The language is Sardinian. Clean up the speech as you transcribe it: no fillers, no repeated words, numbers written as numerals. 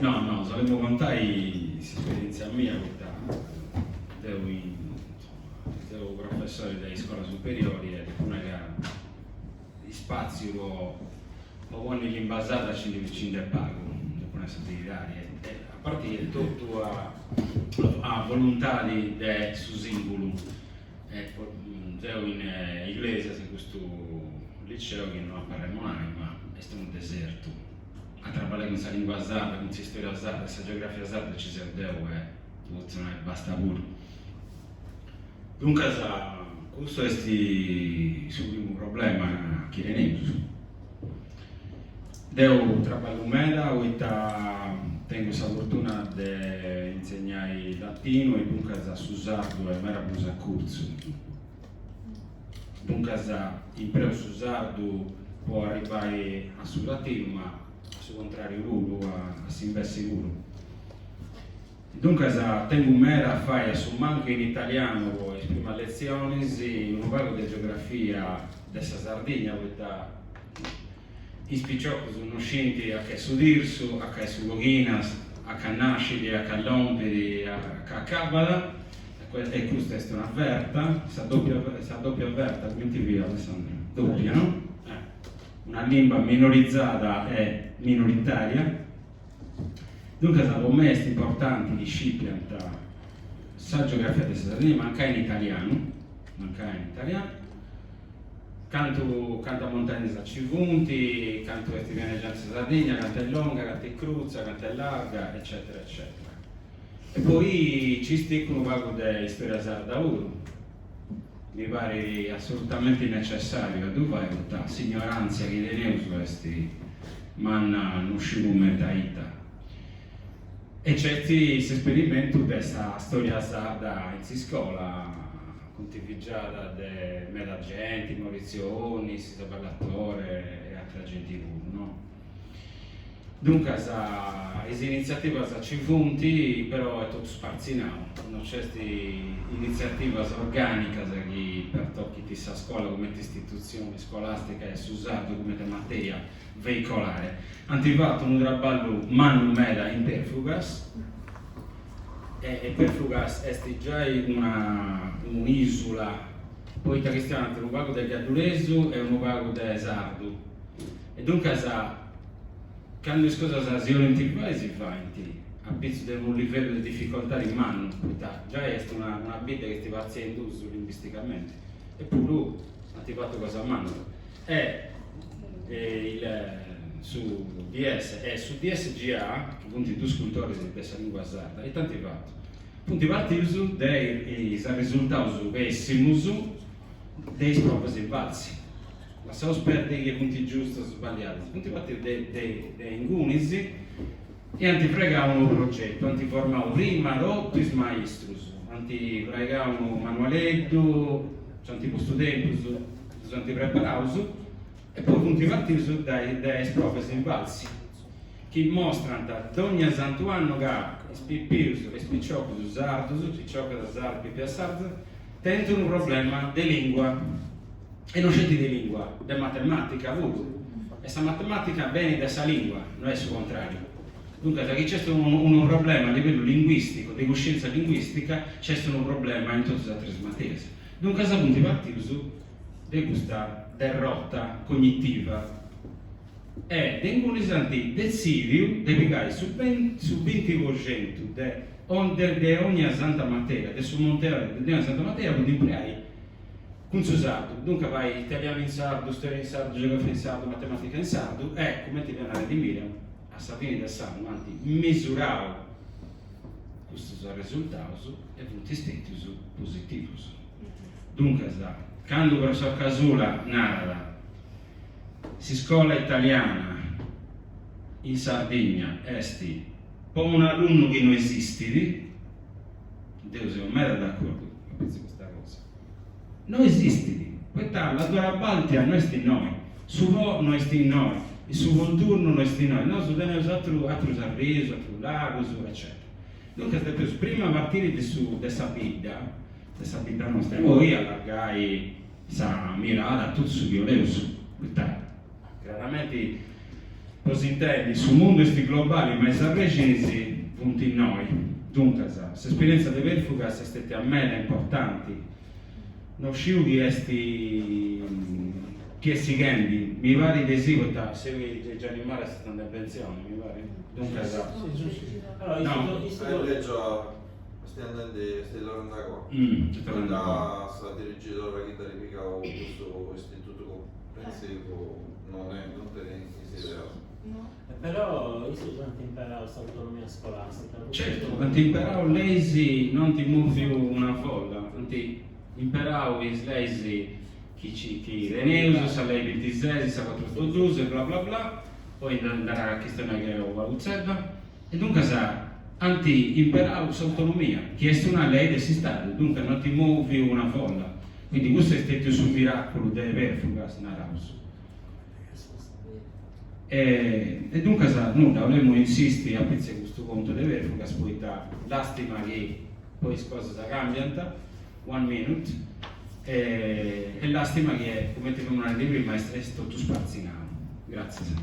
No, no, s'olemu contai s'esperientzia mia poita deu insoma seu professori de iscola superiori e depu nai ca ispatziu po po ponni limba sarda ci ndi ci nd'est pagu, depu nai sa beridadi e a parti est totu a a voluntadi de su singulu e deu in Iglesias in custu liceu chi no ap'arremonai ma est unu desertu a traballai cun sa lingua sarda, cun s'istoria sarda e sa geografia sarda ci seu deu e potzu nai basta puru. Duncas custu est su primu problema chi teneus. Deu traballu meda poita tengu sa fortuna de insegnai latinu e duncas su sardu est meda prus acurtzu. Duncas impreu su sardu po arribbai a su latinu ma a su contrariu puru, a s'imbessi puru. Duncas tengu meda a fai a su mancu in italianu po is primas letzionis, unu pagu de geografia de sa Sardigna poita is piciocus no scint a ca est su Tirsu, a ca est su Coghinas, a ca nascit, a ca lompit, a ca acabat e custa est una ferta, sa doppia sa doppia ferta cumenti fiat Alessandra? Doppia no? Una limba minorizada e minoritaria Duncas po mei est importanti chi scipiant sa geografia de sa Sardigna, mancai in italianu, mancai in italianu, cantu cantu montagnas ci funt, cantu est pianeggianti sa Sardigna, cantu est longa, cantu est crutza, cantu est larga, eccetera eccetera. E poi ci sticu unu pagu de istoria sarda puru, mi parit assolutamenti necessariu a ddu fai poita s'ignorantzia chi teneus est manna no sciu cumenti a ita. E nc'est s'esperimentu de sa storia sarda in s'iscola, contivigiada de meda genti, Maurizio Onnis, Isabella Tore e atra genti puru, no? Duncas is initziativas ci funt, però est totu spartzinau, no nc'est initziativas orgànicas chi pertochint sa scola cumenti istitutzioni scolastica e su sardu cumenti materia veicolare. Ant fatu unu traballu mannu meda in Perfugas e Perfugas est giai una un'isula poita chistionant unu pagu de gadduresu e unu pagu de sardu E duncas, candu is cosas si 'olint fai, si faint apitzus de unu livellu de dificoltadi mannu, poita giai est una una bidda chi est partzia in duus linguisticamenti, epuru ant fatu cosa manna. E il su DS e su DSGA, chi funt dus cultoris de sa lingua sarda, ita ant fatu? Funt partius de is arresultaus pessimus de is provas Invalsi. Lassaus perdi chi funt giustas o sballiadas, funt partius de de de ingunis e ant fraigau unu progetu, ant formau prima totu is maistrus, ant fraigau unu manualeddu, nci ant postu tempus, ddus ant preparaus e poi funt partius dae dae is provas Invalsi chi mostrant dogna santu annu ca is pipius e is piciocus sardus, piciocas sardas, pipias sardas, tenint unu problema de lingua E no sceti de lingua, de matematica puru. E sa matematica benit de sa lingua, no est su contrariu. Duncas, chi nc'est unu problema a livellu linguisticu, de cuscientzia linguistica, nc'est unu problema in totus is ateras materias. Duncas funt partius de custa derrota cognitiva e de ingunis ant detzidiu de pigai su su binti po centu de de ogna santa materia, de su munteori de ogna santa materia po dd'impreai Cun su sardu, duncas fai italianu in sardu, storia in sardu, geografia in sardu, matematica in sardu e, cumenti fiat narendi Miriam, a sa fini de s'annu ant misurau custus arresultaus e funt stetius positivus. Duncas, candu professor Casula narat s'iscola italiana in Sardigna est po un'alunnu chi no esistit, deu seu meda de acordu apitzus custa cosa. No esistit, poita la Dora Baltea no est innoi, su Po no est innoi, su Volturnu no est innoi, nosu teneus atru atrus arrius, atrus lagus, eccetera. Duncas depeus prima partiri de su de sa bidda, de sa bidda nostra e poi allargai sa mirada a totu su chi 'oleus, poita craramenti. Po s'intendi, su mundu est globali ma is arrexinis funt innoi. Duncas, s'esperientzia de Perfugas est stetia meda importanti. No sciu chi est chi est sighendi, mi parit de sì poita seu chi Gianni Mara est andendi in pensioni, mi parit. Duncas. No. Est andendi, est torrendi a goa. Poita sa dirigidora chi dd'at pigau custu istitutu cumprensivu non est, non tenit is ideas. Però issus ant imperau s'autonomia scolastica. Certu, ant imperau leis, no ant moviu una folla, ant imperau is leis chi chi teneus, sa lei bintises, sa cuatru otu dus e bla bla bla, poi nd'at a chistionai Paulu Zedda E duncas ant imperau s'autonomia, chi est una lei de s'Istadu, duncas no ant moviu una folla. Quindi custu est stetiu su miraculu de Perfugas, naraus. E duncas nudda, 'olemu insisti apitzu 'e custu contu de Perfugas, poita lastima chi poi is cosas cambiant, one minute, e lastima chi, cumenti femu narendi prima, est totu spartzinau. Gratzias.